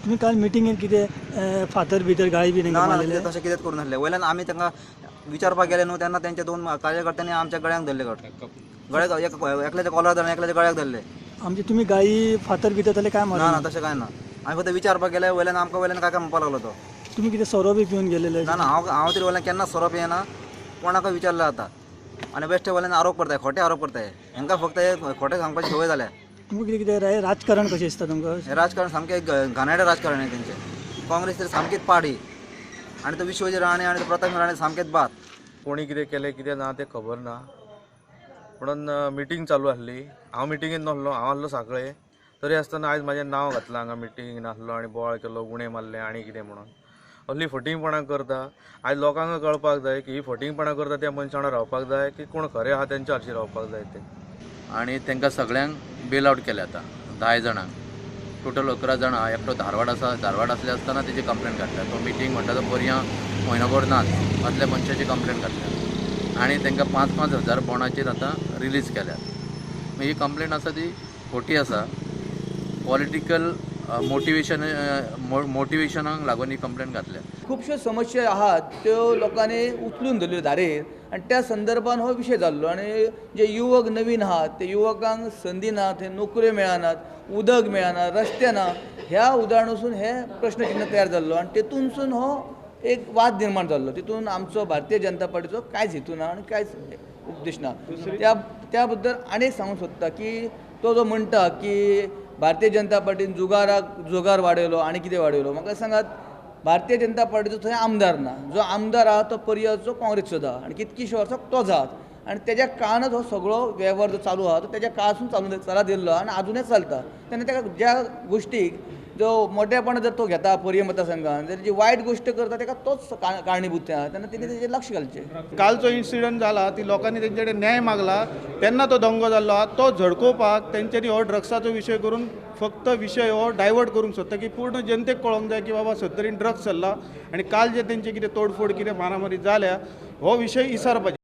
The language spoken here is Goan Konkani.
तुमी काल मिटिंगेन कितें फातर भितर गाळी बी ना तांकां ना, मारलेले? तशें कितेंच करूं नासलें. वयल्यान आमी तांकां विचारपाक गेले न्हू तेन्ना तेंच्या दोन कार्यकर्त्यांनी आमच्या गळ्याक धरले, घट गळ्याक, एकल्याच्या कॉलर धरले, एकल्याच्या गळ्याक धरले. आमचे तुमी गाळी फातर भितर जाल्यार काय ना मारले? ना, तशें काय ना, आमी फक्त विचारपाक गेले, वयल्यान आमकां वयल्यान काय काय म्हणपाक लागलो तो. तुमी कितें सोरो बी पिवन गेलेले? ना ना, हांव हांव तरी वयल्यान केन्ना सोरो पियेना, कोणाकय विचारलें जाता. आनी बेश्टे वयल्यान आरोप करताय, खोटे आरोप करताय. हांकां फक्त हे खोटें सांगपाची संवय जाल्या. तुमकां कितें कितें राजकारण कशें दिसता तुमकां? हें राजकारण सामकें घाणयारें राजकारण हें तेंचें. काँग्रेस तर सामकीच पाडी आनी तो विश्वजीत राणे आनी तो प्रताप राणे सामकेच बाद. कोणी कितें केलें कितें ना तें खबर ना, म्हणून मिटींग चालू आसली. हांव मिटिंगेन नासलो, हांव आसलो सांखळे, तरी आसतना आयज म्हाजें नांव घातलां हांगा मिटिंगेन आसलो आनी बोवाळ केलो, गुणे मारले आनी कितें म्हणून असली फटींगपणां करता. आयज लोकांक कळपाक जाय की ही फटींगपणां करता त्या मनशां वांगडा रावपाक जाय की कोण खरें आहा तेंच्या हरशीं रावपाक जाय ते. आनी तांकां सगळ्यांक बेल आवट केले आतां 10 जाणांक, टोटल 11 जाणां. एकटो धारवाड आसा, धारवाड आसले आसतना तेजी कंप्लेन घातल्या. तो मिटींग म्हणटा तो पर्यां म्हयनोभर नाच असल्या मनशाची कंप्लेन घातल्या आनी तांकां 5-5 हजार बॉंडाचेर आतां रिलीज केल्यात. ही कंप्लेन आसा ती खोटी आसा. पॉलिटिकल मोटिवेशन मोटिवेशनाक लागून ही कंप्लेन घातल्या. खुबश्यो समस्या आहात त्यो लोकांनी उचलून धरल्यो धारेर आनी त्या संदर्भान हो विशय जाल्लो. आनी जे युवक नवीन आहात ते युवकांक संदी ना, थंय नोकऱ्यो मेळनात, उदक मेळना, रस्ते ना, ह्या उदाहरणासून हे प्रश्नचिन्ह तयार जाल्लो आनी तेतूनसून हो एक वाद निर्माण जाल्लो. तितून आमचो भारतीय जनता पार्टीचो कांयच हेतू ना आनी कांयच उपदेश ना. त्या बद्दल आनी सांगूंक सोदता की तो जो म्हणटा की भारतीय जनता पार्टीन जुगाराक जुगार वाडयलो आनी कितें वाडयलो, म्हाका सांगात भारतीय जनता पार्टीचो थंय आमदार ना. जो आमदार आहा तो पर्याचो काँग्रेसचो आहा आनी कितकीशीं वर्सां तोच आहा आनी तेज्या काळानच हो सगळो वेव्हार जो चालू आहा तो तेज्या काळासून चालू चलत येयल्लो आनी आजुनय चलता. तेन्ना तेका ज्या गोश्टीक जो मोठेपणान जर तो घेता पर्ये मतदारसंघान जर जी वायट गोश्ट करता तेका तोच कारणीभूत आहा, तेन्ना तेणी तेजेर लक्ष घालचें. कालचो इन्सिडंट जाला ती लोकांनी तेंचे कडेन न्याय मागला तेन्ना तो दंगो जाल्लो आहा, तो झडकोवपाक तेंच्यांनी हो ड्रग्साचो विशय करून फक्त विशय हो डायवर्ट करूंक सोदता की पूर्ण जनतेक कळोंक जाय की बाबा सत्तरीन ड्रग्स चल्ला आनी काल जे तेंचे कितें तोडफोड कितें मारामारी जाल्या हो विशय इसारपाची.